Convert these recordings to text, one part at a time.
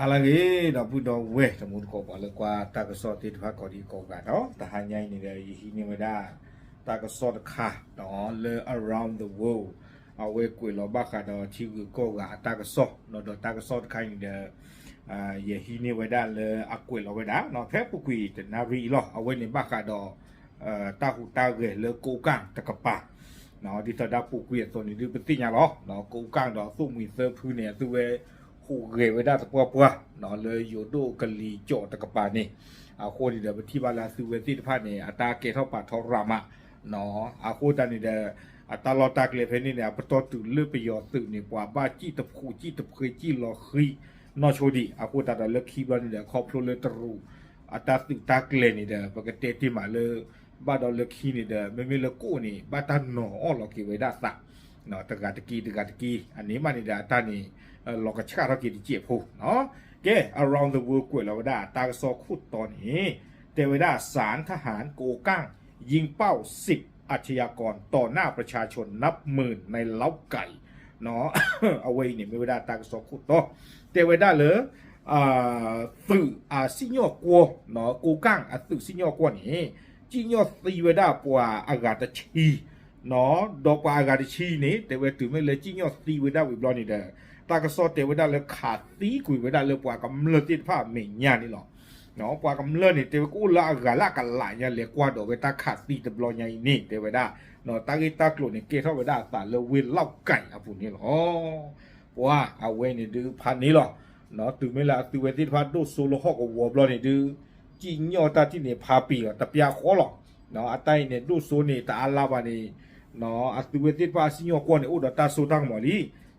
ဟါလၢအဂ့ၤ ဒီပုၢ်ဒီဝဲၢ် တံၤသကိး ပှၤလၢကွၢ်တၢ်ကစီၣ်သ့ၣ်တဖၣ်ကိးဒံကိးဂၤနီၤ, တဟါညါအံၤန့ၣ်ဒီး ယဟံးန့ၢ်ဝဲဒၣ် တၢ်ကစီၣ်တခါနီၤ လၢ around the world အဝဲကွဲးလီၤဘၣ်ဃးဒီးထံဂုၤကီၢ်ဂၤအတၢ်ကစီၣ်နီၤ, ဒီးတၢ်ကစီၣ်တခါအံၤန့ၣ်ဒီး ယဟံးန့ၢ်ဝဲဒၣ်လၢအကွဲးလီၤဝဲဒၣ်နီၤ ဖဲအပူၤကွံာ်တနၣ်ရံၣ်အံၤလီၤ. အဝဲန့ၣ်ဘၣ်ဃးဒီး တၢ်ဟူးတၢ်ဂဲၤလၢကိးကၣ်တကပၤ ဒ်သိးဒီးပူၤကွံာ်အသိးန့ၣ်ဒုးပသ့ၣ်ညါလီၤ. ကိးကၣ်ဒီးသိၣ်မှံၤသၢဖုန့ၣ် အသုဝဲဟူးဂဲၤဝဲဒၣ်သပှၢ်ပှၢ် လၢယိၤဒိၣ်ကလံၤကၠီၣ်တကပၤန့ၣ်, အဃိန့ၣ်ဒီး ပထံၣ်ဘၣ်လၢအသုဝဲသ့ၣ်တဖၣ်န့ၣ် အတၢ်ကဲထီၣ်ပာ်ထီရၤမး, အဃိတၢ်န့ၣ်ဒီး အတၢ်လီၢ်တၢ်ကျဲဖဲန့ၣ်န့ၣ် အပတီၢ်တုၤလၢပယီၤသုးန့ၣ် ပှၤဘၣ်စံၣ်တဖှူးစံၣ်တဖှ့စံၣ်လီၤဃံၤနီၢ်ဆိဒံး, အဃိသတးဒီးလၢခံဘျီန့ၣ်ဒီး ခီဖျိလၢတရူး အတၢ်သုးတၢ်ကျဲၤန့ၣ်ဒီး ပကတဲတ့ၢ်မးလၢ ဘၣ်ဒီးလၢခံန့ၣ်ဒီး မ့မ့ၢ်လၢကိၣ်န့ၣ် ဘၣ်တၢ်နီၤအီၣ်လီၤက့ၤဝဲဒၣ်သး တဂၤတက့ၢ်တဂၤတက့ၢ်, အန့ၣ်မးန့ၣ်ဒီးအတၢ်န့ၣ် လီၤကဆှၣ်ထီၣ်က့ၤတစဲးဖိနီၤ. ကဲ around the world ကွဲးလီၤဝဲဒၣ်တၢ်ကစီၣ်ခိၣ်တီန့ၣ် တဲဝဲဒၣ် ศาลทหารโกกั้งยิงเป้าสิบอาชญากรต่อหน้าประชาชนนับหมื่นในเล้าไก่ အဝဲအံၤန့ၣ် မ့ၢ်ဝဲဒၣ်တၢ်ကစီၣ်ခိၣ်တီ တဲဝဲဒၣ်လၢ သုးအစံၣ်ညီၣ်ကွီၢ် ကိးကၣ်အသုးစံၣ်ညီၣ်ကွီၢ်န့ၣ် စံၣ်ညီၣ်သံဝဲဒၣ်ပှၤအဂၤတဆံ ဒီးပှၤအဂၤတဆံန့ၣ် တဲဝဲတုၤမ့ၢ်လၢစံၣ်ညီၣ်သံဝဲဒၣ်ဝံၤဘျီန့ၣ်ဒီး တၢ်ကစီၣ်တဲဝဲဒၣ်လၢခးသံကွံာ်ဝဲဒၣ်လၢပှၤကမျၢၢ်သ့ၣ်တဖၣ်အမဲာ်ညါန့ၣ်လီၤ. ပှၤကမျၢၢ်န့ၣ် တဲဝဲကအိၣ်လၢအဂၤလၢအကလးညါ လဲၤကွၢ်ဒီးဝဲတၢ်ခးသံတဘျီညါအံၤန့ၣ် တဲဝဲဒၣ် တၢ်ဂ့ၢ်တၢ်ကျိၤန့ၣ် ကဲထီၣ်ဝဲဒၣ်အသးလၢဝ့ၢ်လီၢ်ကဲၤအပူၤန့ၣ်လီၤ. ပှၤအဝဲန့ၣ်ဒုးဖးန့ၣ်လီၤ. တုၤမ့ၢ်လၢအသုဝဲသ့ၣ်တဖၣ်ဒိၣ်စိလၢဟီၣ်ကဝီၤဘျီန့ၣ်ဒုး စံၣ်ညီၣ်တၢ်ထံၣ်န့ၣ်ဖးပ့ၤအီၤတပျၢ်ဃီလီၤ. အတၢ်အံၤန့ၣ် ဒိၣ်စိန့ၣ် တအါလါဘၣ်န့ၣ် အသုဝဲသ့ၣ်တဖၣ်အစံၣ်ညီၣ်ကွီၢ်န့ၣ် အိၣ်ဒီးတၢ်စိတၢ်ကမီၤလံ.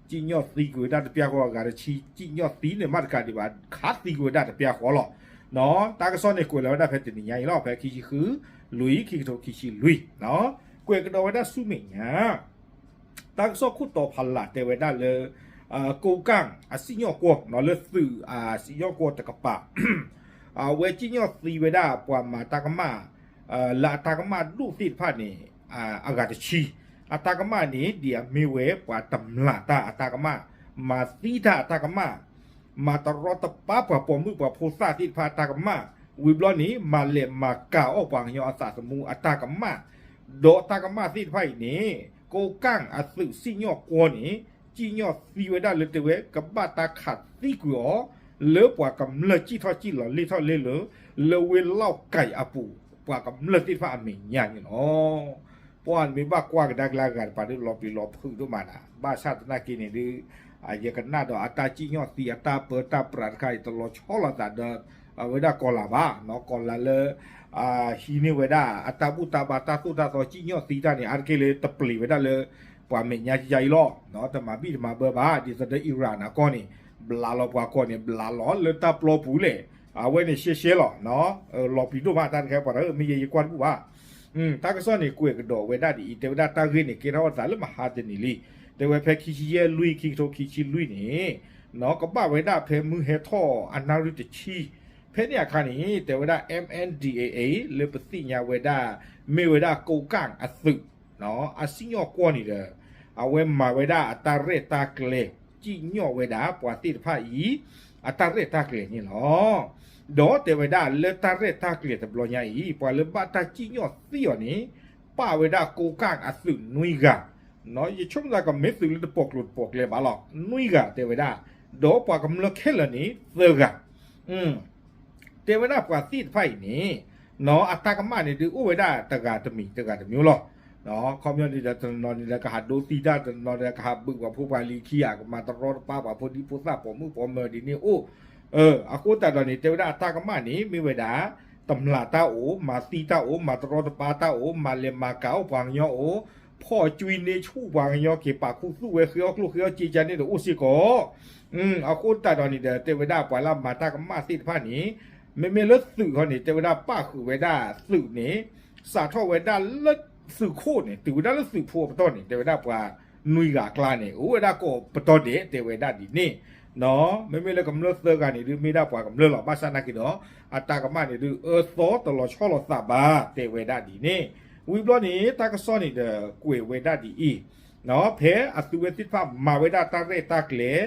စံၣ်ညီၣ်သံကွံာ်ဝဲဒၣ်တပျၢ်ဃီအဂၤတဆံ စံၣ်ညီၣ်သံန့ၣ်မ့ၢ်တကးဒံးဘၣ် ခးသံကွံာ်ဝဲဒၣ်တပျၢ်ဃီလီၤ. တၢ်ကစီၣ်န့ၣ် ကွဲးလီၤဝဲဒၣ်ဖဲတနံၤညါအံၤလီၤ. ဖဲခံဆံဃု လွံၢ် ခံကထိခံဆံလွံၢ် ကွဲးကဒီးဝဲဒၣ်ဆူမဲာ်ညါ တၢ်ကစီၣ်ခိၣ်တီဖးလၢ်တဲဝဲဒၣ်လၢ ကိးကၣ်အစံၣ်ညီၣ်ကွီၢ် လၢသုးအစံၣ်ညီၣ်ကွီၢ်တကပၤ အဝဲစံၣ်ညီၣ်သံဝဲဒၣ်ပှၤမၤတၢ်ကမၣ် လၢအတၢ်ကမၣ်ဒိၣ်သ့ၣ်တဖၣ်န့ၣ် အဂၤတဆံ အတၢ်ကမၣ်န့ၣ် ဒ်အမ့ၢ်ဝဲပှၤတမျၢ်တၢ်အတၢ်ကမၣ်, မၤသံတၢ်အတၢ်ကမၣ်, မၤတရီတပါပှၤပိာ်မုၣ်ပှၤဖိသၣ်သ့ၣ်တဖၣ်အတၢ်ကမၣ်, ဝံၤဘျီန့ၣ် မၤလဲၤမၤကၤအီၣ်ပှၤကညီအသးသမူအတၢ်ကမၣ်, ဒီးတၢ်ကမၣ်သ့ၣ်တဖၣ်အံၤန့ၣ် ကိးကၣ်အသုးစံၣ်ညီၣ်ကွီၢ်န့ၣ် စံၣ်ညီၣ်သံဝဲဒၣ်လၢတဲဝဲ ကဘၣ်တၢ်ခးသံကွံာ်အီၤ လၢပှၤကမျၢၢ်စံၣ်ထီၣ်စံၣ်လီၤလဲၢ်ထီၣ်လဲၢ်လၢ လၢဝ့ၢ်လီၢ်ကဲၤအပူၤ ပှၤကမျၢၢ်သ့ၣ်တဖၣ်အမဲာ်ညါန့ၣ်လီၤ. ပှၤမ့ၢ်ဘၣ်ကွၢ်ကဒါက့ၤလၢအဂၤတပၤဒုး လီၤပျံၤလီၤဖုးဒိၣ်မးနၤ, ဘၣ်ဆၣ်သနာ်က့န့ၣ်ဒုး ယကနၣ်ဒီးအတၢ်စံၣ်ညီၣ်သံအတၢ်ပၢတၢ်ပြးတခါအံၤ တလီၤဆီလိာ်သးဒီး အဝဲဒၣ်ကီၤလၤဘၣ်, ကီၤလၤလၢ ဟံးန့ၢ်ဝဲဒၣ်အတၢ်ဘူၣ်တၢ်ဘါတၢ်သိၣ်တၢ်သီစံၣ်ညီၣ်သံတၢ်န့ၣ် အါတက့ၢ်လၢတပျံၤဝဲဒၣ်လၢ ပှၤမဲာ်ညါကယါအံၤလီၤ. တမၤဘံၣ်တမၤဘၢဘၣ် ဒ်သိးဒီး Iran အကီၢ်န့ၣ် ဘျးလီၤပှၤကီၢ်န့ၣ် ဘျးလီၤလၢတၢ်ပျီပူၤလဲၣ်, အဝဲန့ၣ်ရှဲရှဲလီၤ. လီၤပျံၤဒိၣ်မးတၢ်တခါ ပှၤတမ့ၢ်ယဲယကွၢ်တဘူၣ်ဘၣ်. တၢ်ကစီၣ်န့ၣ် ကွဲးကဒီးဝဲဒၣ်ဒ်အံၤ တဲဝဲဒၣ်တၢ်ဂ့ၢ်န့ၣ် ကဲထီၣ်ဝဲသးလၢမဟါတနံၤလံ. တဲဝဲဖဲခံဆံယဲၢ်လွံၢ် ခံကထိခံဆံလွံၢ်န့ၣ် ကဘၣ်ဝဲဒၣ်ဖဲမုၢ်ဟဲထီၣ်အနၣ်ရံၣ်တဆံ ဖဲန့ၣ်အခါန့ၣ် တဲဝဲဒၣ် M N D A A လၢပသ့ၣ်ညါဝဲဒၣ် မ့ၢ်ဝဲဒၣ်ကိးကၣ်အသုး အစံၣ်ညီၣ်ကွီၢ်န့ၣ်ဒီး အဝဲမၤဝဲဒၣ်အတၢ်ရဲၣ်တၢ်ကျဲၤ စံၣ်ညီၣ်ဝဲဒၣ်ပှၤသ့ၣ်တဖၣ်အံၤ အတၢ်ရဲၣ်တၢ်ကျဲၤန့ၣ်လီၤ. ဒီးတဲဝဲဒၣ်လၢတၢ်ရဲၣ်တၢ်ကျဲၤတဘျီညါအံၤ ပှၤလၢဘၣ်တၢ်စံၣ်ညီၣ်သံအီၤန့ၣ် ပာ်ဝဲဒၣ်ကိးကၣ်အသုးနွံဂၤ, ယဆိကမိၣ်သးကမ့ၢ်သုးလၢတပိာ်ကျိၤတပိာ်ကျဲဘၣ်လီၤ နွံဂၤတဲဝဲဒၣ်, ဒီးပှၤကမျၢၢ်ခဲလၢာ်န့ၣ်သၢဂၤ တဲဝဲဒၣ်ပှၤသ့ၣ်တဖၣ်အံၤန့ၣ် အတၢ်ကမၣ်န့ၣ်ဒုးအိၣ်ဝဲဒၣ်တဂၤတမံၤတဂၤတမံၤလီၤ. ခီပညီန့ၣ်ဒီး တနီၤန့ၣ်ဒီးကဟးဒိသံတၢ်, တနီၤန့ၣ်ဒီးကဟးဘုးပှၤဖိပှၤလံၤခံဂၤ, ကမၤတရီတပါပှၤဖိဒံဖိသၣ်ပိာ်မုၣ်ပိာ်မၢၤဒ်န့ၣ်အိၣ်. အဃိသတးဒီးန့ၣ် တဲဝဲဒၣ်အတၢ်ကမၣ်န့ၣ် မ့ၢ်ဝဲဒၣ် တမျၢ်တၢ်အိၣ်, မၤသံတၢ်အိၣ်, မၤတရီတပါတၢ်အိၣ်, မၤလဲၤမၤကၤအိၣ်ပှၤကညီအိၣ်, ဖီၣ်ကွံန့ၢ်ဆူၣ်ပှၤကညီက့ၤ ပာ်ခူသူၣ်ဝဲ ဃ့အီၣ်ကျိၣ်ဃ့အီၣ်စ့ကါန့ၣ်ဒီးအိၣ်စ့ၢ်ကီး အဃိသတးဒီးန့ၣ်ဒီး တဲဝဲဒၣ်ပှၤလၢမၤတၢ်ကမၣ်သ့ၣ်တဖၣ်န့ၣ် မ့မ့ၢ်လၢသုးခီန့ၣ် တဲဝဲဒၣ်ပၣ်ဃုာ်ဝဲဒၣ်သုးန့ၣ် စးထီၣ်ဝဲဒၣ်လၢသုးခိၣ်န့ၣ် တုၤဝဲဒၣ်လၢသုးဖိအပတီၢ်န့ၣ် တဲဝဲဒၣ်ပှၤနွံဂၤအကျါန့ၣ် အိၣ်ဝဲဒၣ်ကိးပတီၢ်ဒဲး တဲဝဲဒၣ်ဒ်န့ၣ် မ့မ့ၢ်လၢကမျၢၢ်သၢဂၤန့ၣ်ဒုး မ့ၢ်ဒၣ်ပှၤကမျၢၢ်လီၤ. ဘၣ်ဆၣ်သနာ်က့ဒီး အတၢ်ကမၣ်န့ၣ်ဒုး အၢသီတလီၤဆီလိာ်သးဘၣ် တဲဝဲဒၣ်ဒ်န့ၣ်. ဝံၤဘျီန့ၣ် တၢ်ကစီၣ်န့ၣ်ဒီး ကွဲးဝဲဒၣ်ဒ်အံၤ ဖဲအသုဝဲသ့ၣ်တဖၣ်မၤဝဲဒၣ်တၢ်ရဲၣ်တၢ်ကျဲၤ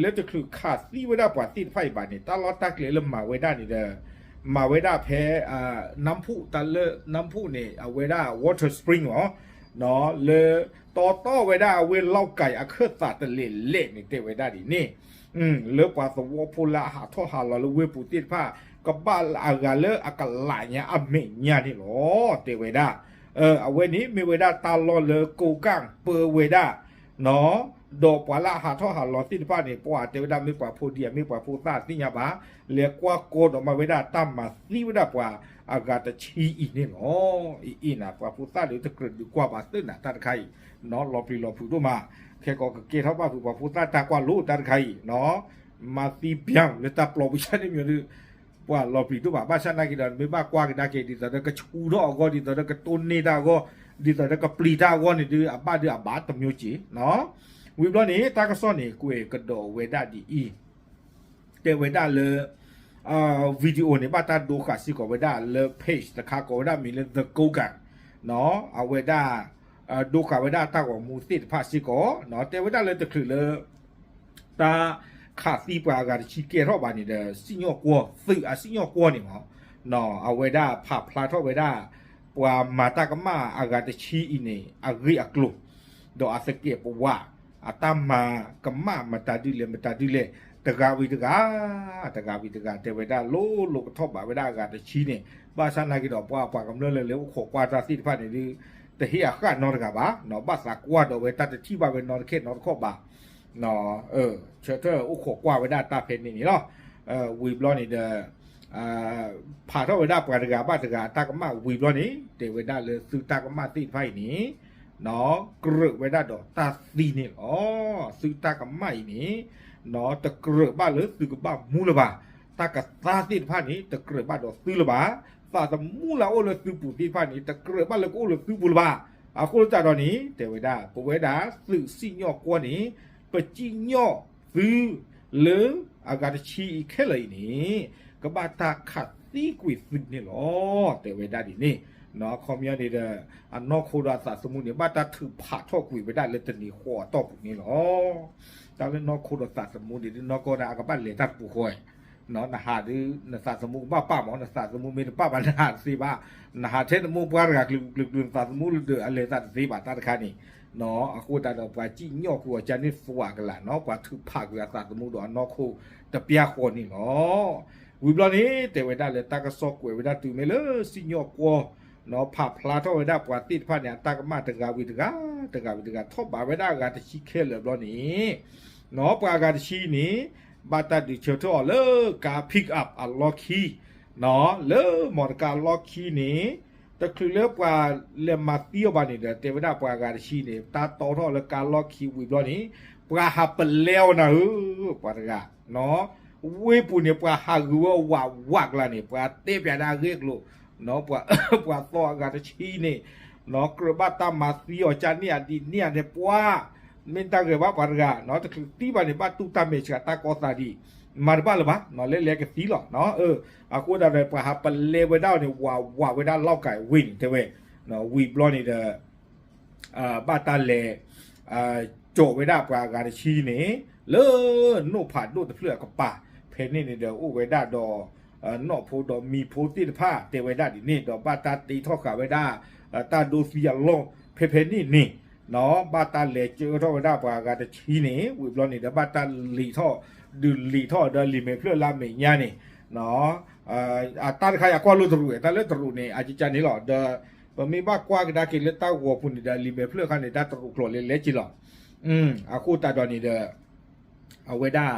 လၢတချုးခးသံဝဲဒၣ်ပှၤသ့ၣ်တဖၣ်အံၤဘၣ်န့ၣ် တၢ်လီၢ်တၢ်ကျဲလၢမၤဝဲဒၣ်န့ၣ်ဒီး မၤဝဲဒၣ်ဖဲ နမ်ဖူၣ် တၢ်လၢ နမ်ဖူၣ်န့ၣ် အဝဲဒၣ် Water Spring လီၤ. လၢတီတီဝဲဒၣ်အဝ့ၢ်လီၢ်ကၤအခၢၣ်သးတလဲၤလဲၣ်န့ၣ် တဲဝဲဒၣ်ဒ်န့ၣ် လၢပှၤသဝီဖိလၢအဟးထီၣ်ဟးလီၤလၢဝ့ၢ်ပူၤသ့ၣ်တဖၣ် ကဘၣ်အဂၤလၢအကလးညါအမဲာ်ညါန့ၣ်လီၤ တဲဝဲဒၣ်. အဝဲန့ၣ်မ့ၢ်ဝဲဒၣ်တၢ်လီၢ်လၢကိးကၣ်ပၢဝဲဒၣ် ဒီးပှၤလၢအဟးထီၣ်ဟးလီၤသ့ၣ်တဖၣ်န့ၣ် ပှၤတဲဝဲဒၣ်မ့ၢ်ပှၤဖိဒံ အမ့ၢ်ပှၤဖိသၣ်သ့ၣ်ညါဘၣ်, လဲၤကွၢ်ကီဒီးမၤဝဲဒၣ်တၢ်မၤသံဝဲဒၣ်ပှၤအဂၤတဆံအံၤန့ၣ်လီၤ. အံၤအံၤန့ၣ် ပှၤဖိသၣ်ဒီးတကြၢးဒုးကွၢ်ဘၣ်သ့ၣ်နၤတၢ်တခါအံၤ, လီၤပျံၤလီၤဖုးဒိၣ်မး, ခဲကိးကကဲထီၣ်ဘၣ်ဖုးပှၤဖိသၣ်တၢ်ကွၢ်လိတၢ်တခါအံၤ, မၤသံပၠၣ်လၢတၢ်ပျီပူၤဆၣ်န့ၣ်မ့ၢ်ဒုး ပှၤလီၤပျံၤဒိၣ်ဘၣ်, ဘၣ်ဆၣ်နာ်က့ဒီး မ့ၢ်ဘၣ်ကွၢ်ကဒါက့ၤ ဒ်သိးဒီးကဆူထီၣ်အဂီၢ်, ဒ်သိးဒီးကတိၢ်န့ၢ်တၢ်အဂီၢ်, ဒ်သိးဒီးကပျံၤတၢ်အဂီၢ်န့ၣ်ဒုး အဘၣ်ဒုးအဘၣ်တမျိုးက့ၤ. ဝံၤဘျီန့ၣ် တၢ်ကစီၣ်န့ၣ် ကွဲးကဒီးဝဲဒၣ်ဒ်အံၤ, တဲဝဲဒၣ်လၢ video န့ၣ် ဘၣ်တၢ်ဒိဃာ်စ့ၢ်ကီးဝဲဒၣ်လၢ page တခါကိးဝဲဒၣ်မံၤလၢ The Kokang အဝဲဒၣ် ဒိဃာ်ဝဲဒၣ်တၢ်ဂီၤမူသ့ၣ်တဖၣ်စ့ၢ်ကီး, တဲဝဲဒၣ်လၢတချုးလၢ တၢ်ခးသံပှၤအဂၤတဆံကဲထီၣ်ဘၣ်န့ၣ်ဒီး စံၣ်ညီၣ်ကွီၢ် သုးအစံၣ်ညီၣ်ကွီၢ်န့ၣ်မ့ၢ် အဝဲဒၣ်ဖးဖျါထီၣ်ဝဲဒၣ် ပှၤမၤတၢ်ကမၣ်အဂၤတဆံအံၤန့ၣ် အဂ့ၢ်အကျိၤ ဒီးအသကဲးပဝး အတၢ်မၤကမၣ်မတၤဒ်လဲၣ်မတၤဒ်လဲၣ် တဂၤဝံၤတဂၤ, တဂၤဝံၤတဂၤ တဲဝဲဒၣ်လိၤလိၤကထီၣ်ဘးဝဲဒၣ်အဂၤတဆံန့ၣ်, ဘၣ်ဆၣ်နာ်က့ဒီး ပှၤပှၤကမျၢၢ်လၢလဲၤအိၣ်ခိးကွၢ်တၢ်သ့ၣ်တဖၣ်န့ၣ်ဒုး တဟ့ၣ်အဃၣ်နီတဂၤဘၣ်, ဘၣ်သးကွၢ်ဒီးဝဲတၢ်တထံၣ်ဘၣ်ဝဲနီတခဲနီတခီၣ်ဘၣ် ဆၢထၢၣ်အိၣ်ခိးကွၢ်ဝဲဒၣ်တၢ်ဖဲန့ၣ်န့ၣ်လီၤ. ဝံၤဘျီန့ၣ်ဒီး ဖးထီၣ်ဝဲဒၣ်ပှၤတဂၤဘၣ်တဂၤအတၢ်ကမၣ်ဝံၤဘျီန့ၣ် တဲဝဲဒၣ်လၢသုတၢ်ကမၣ်သ့ၣ်တဖၣ်အံၤန့ၣ် ကြၢးဝဲဒၣ်ဒီးတၢ်သံန့ၣ်လီၤ. သုတၢ်ကမၣ်အံၤန့ၣ် တကြၢးဘၣ်လၢသုကဘၣ်မူလၢၤဘၣ်, တၢ်ကသါသ့ၣ်တဖၣ်န့ၣ် တကြၢးဘၣ်ဒီးသုလၢၤဘၣ်, သးသမူလၢအအိၣ်လၢသုပူၤသ့ၣ်တဖၣ်န့ၣ် တကြၢးဘၣ်လၢကအိၣ်လၢသုပူၤလၢၤဘၣ်. အဃိသတးဒီးန့ၣ် တဲဝဲဒၣ် ပဝဲဒၣ်သုးစံၣ်ညီၣ်ကွီၢ်န့ၣ် ပစံၣ်ညီၣ်သု လၢအဂၤတဆံအံၤခဲလၢာ်အံၤန့ၣ် ကဘၣ်တၢ်ခးသံကွံာ်သုန့ၣ်လီၤ. တဲဝဲဒၣ်ဒ်န့ၣ်, အခီပညီန့ၣ်ဒီး အနီၢ်ခိဒီးအသးသမူန့ၣ် ဘၣ်တၢ်ထုးဖးထီၣ်ကွံာ်ဝဲဒၣ်လၢတနံၤဃီအတီၢ်ပူၤန့ၣ်လီၤ. တၢ်လၢနီၢ်ခိဒီးသးသမူန့ၣ်ဒုး နီၢ်ကီၢ်န့ၣ် အကဘၣ်လဲၤတၢ်တပူၤဃီ, နဟးဒုး နသးသမူကဘၣ်ပာ်မး, နသးသမူမ့ၢ်တပာ်ဘၣ် နဟးတသ့ဘၣ်. နဟးထဲနမိၢ်ပှၢ်တဂၤကလုာ်ကလုာ်ကလုာ် နသးသမူလၢဒုးအလဲၤသးတသ့ဘၣ်တၢ်တခါန့ၣ် အဃိသတးဒီး ပှၤစံၣ်ညီၣ်ကွံာ်အီၤကန့ၣ်သွးကလာ်နီၤ, ပှၤထုးဖးကွံာ်အသးသမူဒီးအနီၢ်ခိတပျၢ်ဃီန့ၣ်လီၤ. ဝံၤဘျီန့ၣ် တဲဝဲဒၣ်လၢတၢ်ကစီၣ်ကွဲးဝဲဒၣ်တုၤမ့ၢ်လၢစံၣ်ညီၣ်ကွီၢ်နီၤ ဖးဖျါထီၣ်ဝဲဒၣ်ပှၤသ့ၣ်တဖၣ်န့ၣ် အတၢ်ကမၣ်တဂၤဝံၤတဂၤ, တဂၤဝံၤတဂၤ ထီၣ်ဘးဝဲဒၣ်အဂၤတဆံခဲလၢာ်ဘျီန့ၣ်နီၤ, ပှၤအဂၤတဆံန့ၣ် ဘၣ်တၢ်ဒုးဆၢထၢၣ်အီၤလၢကါ pick up အလီၢ်ခံနီၤ, လၢမီတကါအလီၢ်ခံန့ၣ် တချုးလၢပှၤလဲၤမၤသံအီၤဘၣ်န့ၣ်ဒီး တဲဝဲဒၣ်ပှၤအဂၤတဆံန့ၣ် တၢ်တီထီၣ်လၢကါလီၢ်ခံဝံၤဘျီန့ၣ် ပှၤဟးပလဲအီၤနၤဧၢ, ပှၤတဂၤနီၤ, ဝ့ၢ်ပူၤန့ၣ် ပှၤဟးဂုာ်ဝဲဝးဝးကျါန့ၣ် ပှၤတဲပျးဒၣ်အဂ့ၢ်အကျိၤနီၤ, ပှၤ ပှၤသီအဂၤတဆံန့ၣ်နီၤ ကြၢးဘၣ်တၢ်မၤသံအီၤကန့ၣ်အဒ်န့ၣ်န့ၣ် ပှၤ မ့ၢ်တၢ်ဂဲၤဘၣ်ပှၤတဂၤနီၤ, တချုးသံဘၣ်န့ၣ် ဘၣ်တူၢ်တၢ်မဲာ်ဆှးတၢ်ကီသးဒံး မၤတဘၣ်လၢၤဘၣ်နီၤ, လဲၤလဲၤကသံလီၤနီၤ, အဃိသတးဒီး ပှၤဟးပလဲဝဲဒၣ်အီၤန့ၣ် ဝးဝးဝဲဒၣ်လီၢ်ကၤဝ့ၢ်န့ၣ် တဲဝဲ, ဝံၤဘျီန့ၣ်ဒီး ဘၣ်တၢ်လဲၤ ကၠီၤဝဲဒၣ်ပှၤအဂၤတဆံန့ၣ် လၢနိၣ်ဖးဒိၣ်တဖျၢၣ်အကပၤ, ဖဲန့ၣ်န့ၣ်ဒီး အိၣ်ဝဲဒၣ်ဒီး နီၣ်ဖိဒီးမံၤဖိသ့ၣ်တဖၣ် တဲဝဲဒၣ်ဒ်န့ၣ် ဒီးဘၣ်တၢ်တ့ထီၣ်ဃာ်ဝဲဒၣ် တၢ်ဒိသံအလီၢ် ဖဲဖဲန့ၣ်န့ၣ်နီၤ, ဘၣ်တၢ်လဲၤကၢထီၣ်ဝဲဒၣ်ပှၤအဂၤတဆံန့ၣ် ဝံၤဘျီန့ၣ်ဒီး ဘၣ်တၢ်လံာ်ထီၣ် ဒုးလံာ်ထီၣ်ဒီးလံာ်မဲာ်ဖျၢၣ်လၢအမဲာ်ညါန့ၣ်နီၤ, အတၢ်တခါအံၤအကွၢ်လိတရူးဝဲ တၢ်လၢတရူးန့ၣ် အကကန့ၣ်လီၤ, ဒီး ပမ့ၢ်ဘၣ်ကွၢ်ကဒါက့ၤလၢတၢ်ဂီၤပူၤန့ၣ်ဒီး လံာ်မဲာ်ဖျၢၣ်အခါန့ၣ် တၢ်တရူးကျိၤလဲၤလဲၤက့ၤလီၤ. အဃိသတးဒီးန့ၣ်ဒီး အဝဲဒၣ်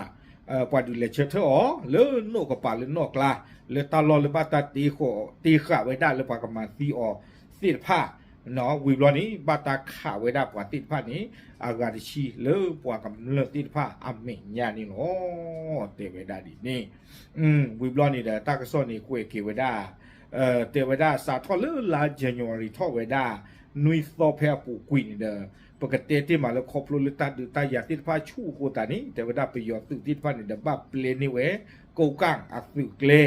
ပှၤဒုးလဲၤဆၢထၢၣ်အီၤ လၢနိၣ်ကပၤလၢနီၣ်ကျါ လၢတၢ်လီၢ်လၢဘၣ်တၢ်တ့ဃာ် တ့ဃာ်ဝဲဒၣ်လၢပှၤကမၤသံအီၤသ့ၣ်တဖၣ်နီၤ, ဝံၤဘျီန့ၣ် ဘၣ်တၢ်ခးဝဲဒၣ်ပှၤသ့ၣ်တဖၣ်န့ၣ် အဂၤတဆံလၢပှၤကမျၢၢ်သ့ၣ်တဖၣ်အမဲာ်ညါန့ၣ်လီၤ. တဲဝဲဒၣ်ဒ်န့ၣ် ဝံၤဘျီန့ၣ်ဒီး တၢ်ကစီၣ်န့ၣ်ကွဲးက့ၤဝဲဒၣ် တဲဝဲဒၣ်စးထီၣ်လၢလါ January ထီၣ်ဝဲဒၣ် နွံသီဖဲအပူၤကွံာ်န့ၣ်ဒီး ပကတဲတ့ၢ်မးလၢခီဖျိလၢတၢ်ဒုးတၢ်ယၤသ့ၣ်တဖၣ်ဆူၣ်အဃိသတးန့ၣ် တဲဝဲဒၣ်ပယီၤသုးသ့ၣ်တဖၣ်န့ၣ်ဒီး ဘၣ်ပျဲန့ၢ်ဝဲ ကိးကၣ်အသုးကျဲ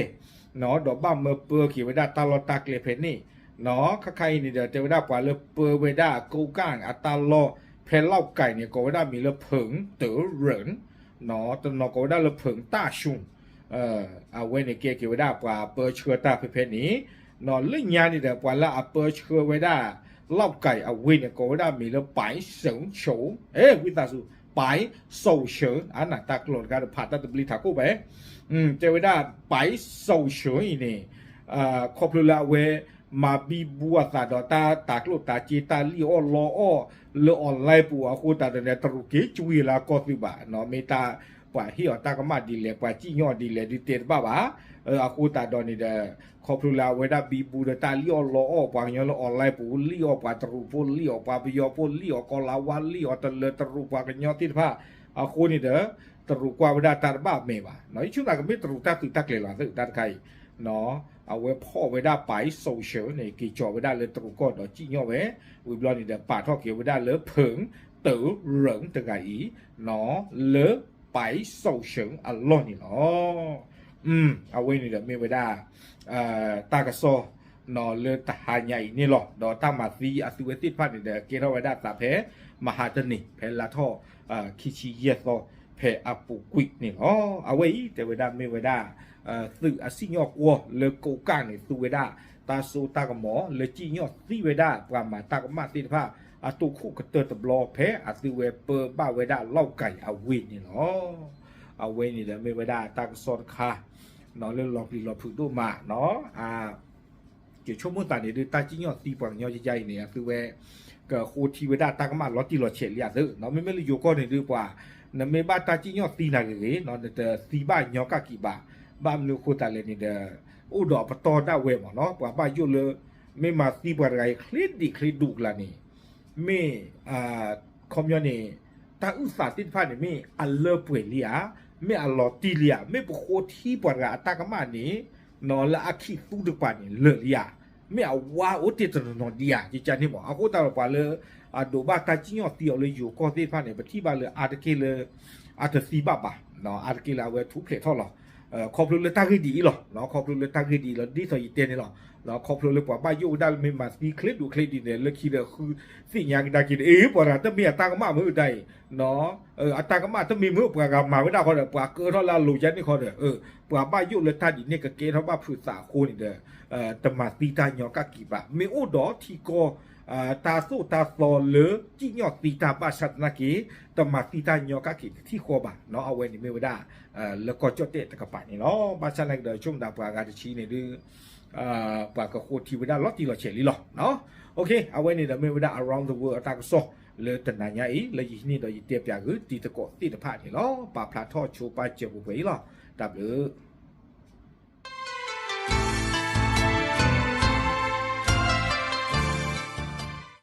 ဒီးဘၣ်မၢပၢက့ၤဝဲဒၣ်တၢ်လီၢ်တၢ်ကျဲဖဲန့ၣ်နီၤ, ခါခါအံၤန့ၣ်ဒီး တဲဝဲဒၣ်ပှၤလၢပၢဝဲဒၣ်ကိးကၣ်အတၢ်လီၢ်ဖဲလီၢ်ကၤန့ၣ် ကိးဝဲဒၣ်မံၤလၢ ဖုန်တရၢၣ် တနီၤကိးဝဲဒၣ်လၢ ဖုန် တၢ်ဆူၣ်, အဝဲန့ၣ်ကဲက့ၤဝဲဒၣ်ပှၤပၢဆှၢတၢ်ဖဲဖဲန့ၣ်, လၢညါန့ၣ်ဒီး ပှၤလၢအပၢဆှၢဝဲဒၣ် လီၢ်ကၢ်အဝ့ၢ်န့ၣ် ကိးဝဲဒၣ်မ့ၢ်လၢ ပၢ်စိၤဆၢၣ်, ဝံသးစူၤ ပၢ်စိၤဆၢၣ်, အနၢ်တၢ်ကျိာ်တဂၤဒီး ဖးတၢ်တဘျ့ထးခိၣ်ဘၣ်, တဲဝဲဒၣ် ပၢ်စိၤဆၢၣ်အံၤန့ၣ် ခီဖျိလၢအဝဲ မၤဘံဘူအသးဒီးတၢ်တၤကျိၣ်တၤစ့ တၢ်လံၣ်အီၣ်လီအီၣ် လၢ online ပူၤအဃိသတးဒီးန့ၣ် တရူးက့ၤကွံာ်လၢအကီၢ်သုးဘၣ်, မ့ၢ်တၢ်ပှၤဟ့ၣ်အီၤတၢ်ကမၣ်ဒ်လဲၣ် ပှၤစံၣ်ညီၣ်ဒ်လဲၣ်ဒုးတဲတဘၣ်ဘၣ်, အဃိသတးဒီးန့ၣ်ဒီး ခီဖျိလၢအဝဲဒၣ်ဘံဘူဒီးတၢ်လံၣ်အီၣ်လီအီၣ် ပှၤကညီလၢ online ပူၤ လံၣ်အီၣ်ပှၤတရူးဖိ လံၣ်အီၣ်ပှၤပယီၤဖိ လံၣ်အီၣ်ကီၤလၤဝါ လံၣ်အီၣ်တလၢၤတရူးပှၤကညီသ့ၣ်တဖၣ်, အဃိန့ၣ်ဒီး တရူးကွၢ်ဝဲဒၣ်တၢ်တဘၣ်မဲာ်ဘၣ်, ယဆိကမိၣ်ကမ့ၢ်တရူးတၢ်သုးတၢ်ကျဲၤလီၤသုးတၢ်တခါအံၤ, အဝဲဖီၣ်ဝဲဒၣ် ပၢ်စိၤဆၢၣ်န့ၣ် က့ၤကၠီၤဝဲဒၣ်လၢတရူးကီၢ်ဒီးစံၣ်ညီၣ်ဝဲ, ဝံၤဘျီန့ၣ်ဒီး ပာ်ထီၣ်က့ၤဝဲဒၣ်လၢ ဖုန် တရူးတဂၤအံၤ လၢ ပၢ်စိၤဆၢၣ်အလီၢ်န့ၣ်လီၤ. အဝဲန့ၣ်ဒီးမ့ၢ်ဝဲဒၣ် တၢ်ကစီၣ် လၢတဟါညါအံၤန့ၣ်လီၤ. ဒီးတၢ်မၤသံအသုဝဲသ့ၣ်တဖၣ်န့ၣ်ဒီး ကဲထီၣ်ဝဲဒၣ်သးဖဲ မဟါတနံၤ ဖဲလါထီၣ် ခံဆံယဲၢ်သီ ဖဲအပူၤကွံာ်န့ၣ်လီၤ. အဝဲအံၤတဲဝဲဒၣ်မ့ၢ်ဝဲဒၣ် သုးအစံၣ်ညီၣ်ကွီၢ်လၢကိးကၢ်န့ၣ် သူဝဲဒၣ်တၢ်စိတၢ်ကမီၤလၢစံၣ်ညီၣ်သံဝဲဒၣ်ပှၤမၤတၢ်ကမၣ်သ့ၣ်တဖၣ် အတိၢ်ခိၣ်ကတၢၢ်တဘျီ ဖဲအသုဝဲပၢဘၣ်ဝဲဒၣ် လီၢ်ကၢ်အဝ့ၢ်န့ၣ်လီၤ. အဝဲန့ၣ်ဒီးမ့ၢ်ဝဲဒၣ်တၢ်ကစီၣ်တခါ လၢလီၤပျံၤလီၤဖုးဒိၣ်မး ယဆိကမိၣ်သးန့ၣ်ဒုး တၢ်စံၣ်ညီၣ်သံပှၤကညီယါအံၤန့ၣ် အသုဝဲ ကဃိထံဝဲဒၣ်တၢ်ကမၣ်လီၤတံၢ်လီၤဆဲးလံအသုး, မ့မ့ၢ်လၢယိၤကီၢ်န့ၣ်ဒုးပှၤ နမ့ၢ်ဘၣ်တၢ်စံၣ်ညီၣ်သံနၤဂ့ၤဂ့ၤ နတသံဘၣ်ညီကၣ်ကံးဘၣ်, ဘၣ်မနုၤအဃိသတးလဲၣ်န့ၣ်ဒီး အိၣ်ဒီးအပတီၢ်ဒၣ်ဝဲမးနီၤ ပှၤဘၣ်ယိၣ်လၢ မ့ၢ်မၤသံပှၤတဂၤအံၤ ချ့ဒံးချ့ဒူးကလာ်န့ၣ် မ့ၢ် ခီပညီန့ၣ် တၢ်အုၣ်သးသ့ၣ်တဖၣ်န့ၣ် မ့ၢ်အလၢပှဲၤလံဧါ, မ့ၢ်အလီၤတံၢ်လံဧါ, မ့ၢ်ပဃိထံပှၤတဂၤအတၢ်ကမၣ်န့ၣ် လၢအခံသူတကပၤန့ၣ် လၢာ်လံဧါ, မ့ၢ်အဝါအိၣ်တ့ၢ်တနီၤနီၤဒံးဧါ ကကန့ၣ်မး. အဃိသတးဒီးပှၤလၢ အဒိးဘၣ်တၢ်စံၣ်ညီၣ်သံအီၤလၢယိၤကီၢ်သ့ၣ်တဖၣ်န့ၣ် ပထံၣ်ဘၣ်လၢအါတက့ၢ်လၢ အတသံဘၣ်ဘၣ်, အါတက့ၢ်လၢအဝဲထူၣ်ဖျဲးထီၣ်လီၤ. ခီဖျိလၢတၢ်ဂ့ၢ်ဒ်အံၤလီၤ, ခီဖျိလၢတၢ်ဂ့ၢ်ဒ်အံၤလီၤ ဒ်သိးယတဲန့ၣ်လီၤ. ခီဖျိလၢပှၤဘၣ်ယိၣ်ဝဲဒၣ်လၢမ့ၢ်မၤသံချ့ဒူးချ့ဒံးန့ၣ် လၢခံဒီးဃုသ့ၣ်ညါကဒါက့ၤန့ၣ် အ့ ပှၤတဂၤတမ့ၢ်အတၢ်ကမၣ်မ့ၢ်တၢ်အံၤ အတၢ်ကမၣ်တမ့ၢ်မ့ၢ်ပှၤဂၤမၤဝဲဒၣ်ဃီဒီး ပှၤကၢထီၣ်လၢအလိၤယါန့ၣ်ဃီဒီး ပှၤဘၣ်ယိၣ်လၢတၢ်ဒ်န့ၣ် ကကဲထီၣ်ဘၣ်ဖုးသးအဃိန့ၣ်ဒီး တမၤသံတၢ်ညီကၣ်ကံးဘၣ်. မ့ၢ်အိၣ်ဒီးထံကီၢ် တၢ်သိၣ်တၢ်သီလၢစံၣ်ညီၣ်သံတၢ်ဘၣ်ဆၣ်သနာ်က့ တမၤသံတၢ်ညီကၣ်ကံးတထံၣ်ဃီဘၣ်နီၤ. အဝဲန့ၣ်မ့ၢ်ဝဲဒၣ် လၢကီၢ်ကၠီၣ်တဲၣ်တကပၤန့ၣ်လီၤ. ဘၣ်ဆၣ်သနာ်က့ဒီး ဆိကမိၣ်ဒၣ်ပှၤဂၤတဆံန့ၣ်ဒုး ပှၤကဃိထံဝဲဒၣ်လီၤတံၢ်လီၤဆဲးလံလီၤ. အဝဲန့ၣ်ဒီးမ့ၢ်ဝဲဒၣ် around the world အတၢ်ကစီၣ်လၢတနၤညါအံၤ လၢယဟံးန့ၢ်ဒီးယတဲပၠးဂုာ်တံၤသကိးသ့ၣ်တဖၣ်န့ၣ်လီၤ. ပာ်ဖျါထီၣ်ဆိပာ်စၢၤပှဲၤပှဲၤအံၤလီၤ. တၢ်ဘျုး